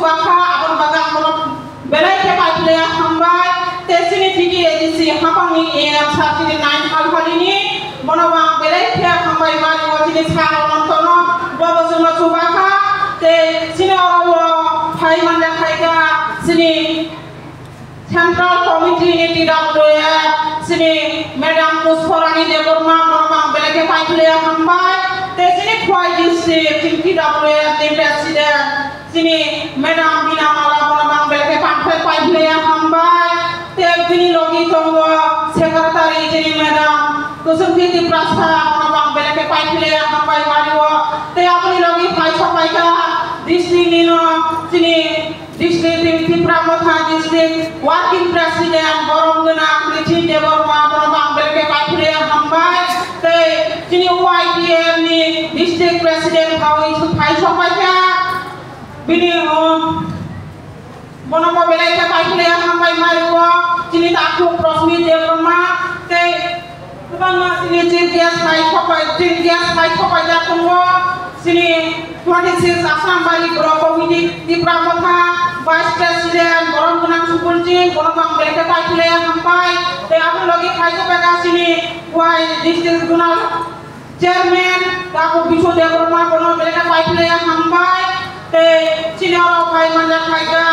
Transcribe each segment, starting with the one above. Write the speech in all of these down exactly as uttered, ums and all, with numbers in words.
Bakha aboni bagwi ang bono belai khe paiphlaiya hambai. Tei chini T T A D C haphangni A M sir chini nine hal phalini bono bo ang belai khe hambai mani o chini sir Anantono bo bo chwngno chubakha. Tei chini oro o phai manya khaikha chini Central Committee ni T W F chini Madam Pusporani Debbarma bono bo ang belai khe paiphlaiya hambai. Tei chini Khowai District chini T W F ni President chini Madam Bina Mala bono bo ang belai khe paiphlai paiphlaiya hambai. Tei bini logi tongo Secretary chini Madam Kusumti Tiprasa bono bo ang belai khe paiphlaiya hambai mani o. Tei aboni logi phai sokpaikha district ni no chini District Tipra Motha District Working President borom gwnang Richie Debbarma bono bo ang belai khe paiphlaiya hambai. Tei chini Y T F ni District President phawi phai sokpaikha bini o bono bo belai khe paiphlaiya hambai mani o chini takhuk Rosmi Debbarma tei Kwbangma chini chief guest phai sokpai, chief guest phai sokpaijak tongo. Chini twenty six Assam Bari Block Committee Tipra Motha Vice President borom gwnang Sukulji bono bo ang belai khe paiphlaiya hambai. Tei aboni logi phai sokpaikha chini Khowai District Zonal Chairman Taku Biswa Debbarma bono belai khe paiphlaiya hambai. Tei chini oro phai manya khaikha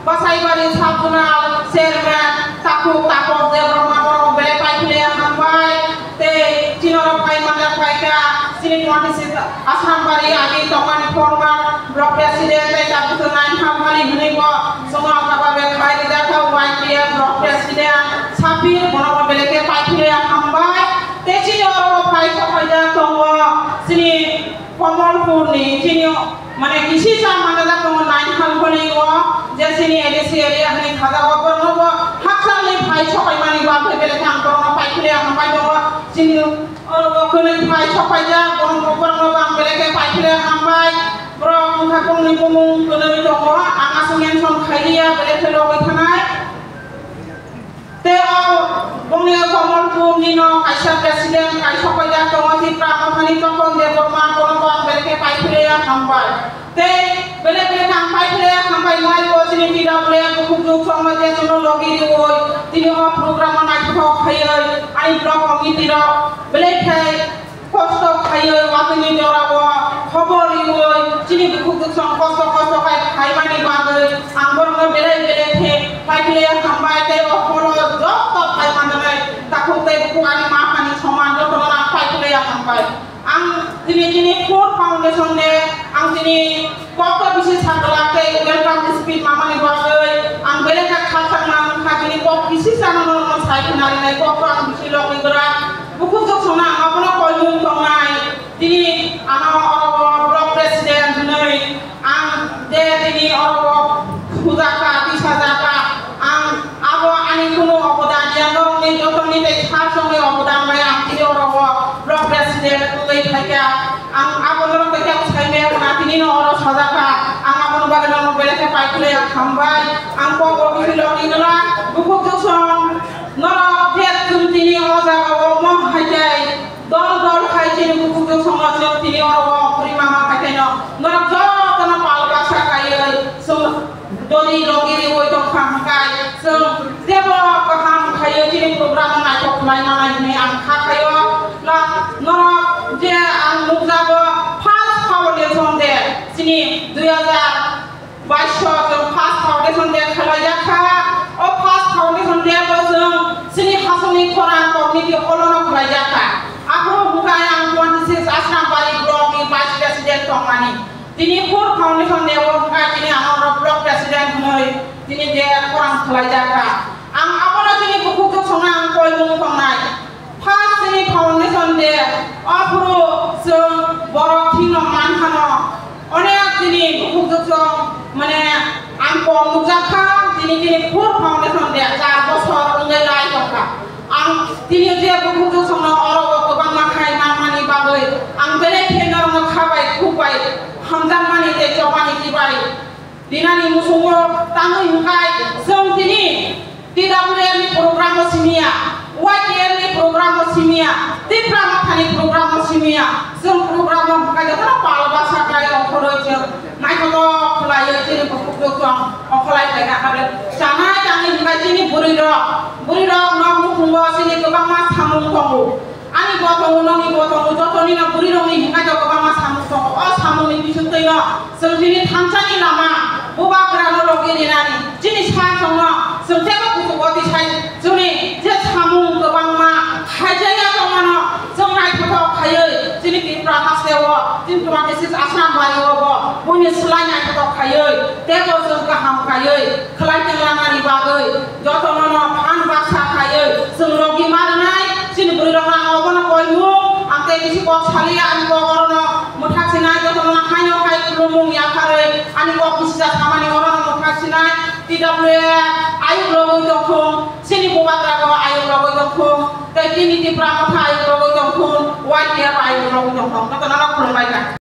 Basaibari Sub Zonal Chairman Takhuk Tapok Debbarma bono belai paiphlaiya hambai. Tei chini oro phai manya khaikha chini twenty six Assam Bari agi tongmani former Block President tei tabuk nine hamhali hwnwi bo chwngno kaba be khai rijak kha Y T F Block President Sabir bono bo belai khe paiphlaiya hambai. Tei chini oro phai sokpaijak tongo chini Komolpur ni chini mane kisi sa manjak tongo nine hal pori o je chini A D C area hani khajago borno bo hakchal ni phai sokai mani bagwi belai khe ang borno paiphlaiya hambai tongo. Chini oro bo kwnwi phai sopaijak borno bo borno bo ang belai khe paiphlaiya hambai. Borok wngkha bongni bumung kwnwi tongo ang aswk mention khailiya belai khe logwi thanai. Tei o bongni Komolpur ni no kaisa president kaisa paijak tongo Tipra Mothani Topon Debbarma bono bo ang belai khe paiphlaiya hambai. Tei belai belai khe ang paiphlaiya hambai mai o chini T W F bukhuk juk songma je chwngno logi riwi tini o program o naithothok khaiwi ani block committee rok belai khe kosto khaiwi watwini jorao khobor riwi chini bukhuk juk song kosto kosto khai khaimani bagwi ang borokno belai belai khe paiphlaiya hambai tei o phoro joto phai manjanai takhuk tei bukhuk ani ma phani soman jotono ang paiphlaiya hambai. Ang tini chini Food Foundation de ang tini Kokto bisi sakla tei welcome speech mamani bagwi ang belai kha khakchangma wngkha, bini kok bisi chana no no sai khna rinai kokto ang bisi logwi bwra bukhuk juk songna ang abono koimung tongnai. Tini ano oro block president hwnwi ang je tini oro puja kha, bisa ja kha, ang abo ani kunu obodan ya, norokni jotoni tei sar songni obodan bai ang tini oro block president wngwi phaikha. Ang abo norok bai khe sai maya khna tini no oro sajak kha. Ang abo no bagwi norok belai khe paiphlaiya hambai. Ang kok o bisi logwi gwnang bukhuk juk song norok je chwng tini o jaga o mo hai khe dol dol khai chini bukhuk juk song no chwng tini oro o khuri mama hai khe no norok joto no pal baksa kaiwi chwng Doni logi riwi tongkha hwnkhe chwng jebo kaham khaio chini program no naithok khlai manai hwnwi ang kha khaio. Na norok je ang nukjago first foundation day chini dui hajar bais o chwng first foundation day khlaijak kha. O first foundation day bo chwng chini hasongni khorang committee hall o no khlaijak kha. Aphuru hwnkhe ang twenty six Asrambari block ni vice president tongmani. Tini Food Foundation Day o wngkha, tini ano oro block president hwnwi tini je khorang khlaijak kha. Ang abono tini bukhuk juk songno ang koimung tongnai. First tini Foundation Day, aphuru chwng borok thwino mankhano. Onek tini bukhuk juk song, mane, ang kok nukjak kha, tini tini Food Foundation Day char bosor wngwi lai tongkha. Ang tini je bukhuk juk songno oro o kwbangma khai manmani bagwi ang belai khe norokno kha bai khuk bai hamjakmani tei chobani twi bai rinani muchungo tangwi hwnkhai chwng tini T W F ni program o simiya, Y T F ni program o simiya, Tipra Mothani program o simiya, chwng program o hwnkhai jotono pal baksa khlai ongkhorwi chwng naithotok khlaiwi chini bukhuk Chanai tangwi hwnkhai chini bwrwirok, bwrwirok nok nukhungo chini kwbangma samung tongo. Ani bo tongo, nokni bo tongo, jotoni no bwrwirokni hwnkhai to kwbangma samung tongo. O samungni bisingtwi no chwng chini thansani lama bubagrano logi rinani chini sak songno chwng teibo kuchugo tisai chwngni je samung kwbangma khaijaya tongmano chwng naithothok khaiwi chini Tripura hasteo, chini Tripura district Asrambari o bo buini slai naithothok khaiwi teibo chwng kaham khaiwi khlai tonglangnani bagwi jotono no phan baksa khaiwi chwng logi ma rwnai. Chini bwrwirokno ang obono koimung, ang tei bisi kok saliya, ani kok orono mwthak sinai, jotono haino hai khulumung yapharwi ani kok bisija samani orono mwthak sinai. T W F ayuk logwi tongthung, chini bubagrago ayuk logwi tongthung, tei chini Tipra Motha ayuk logwi tongthung, Y T F ayuk logwi tongthung, jotono no khulumbai kha.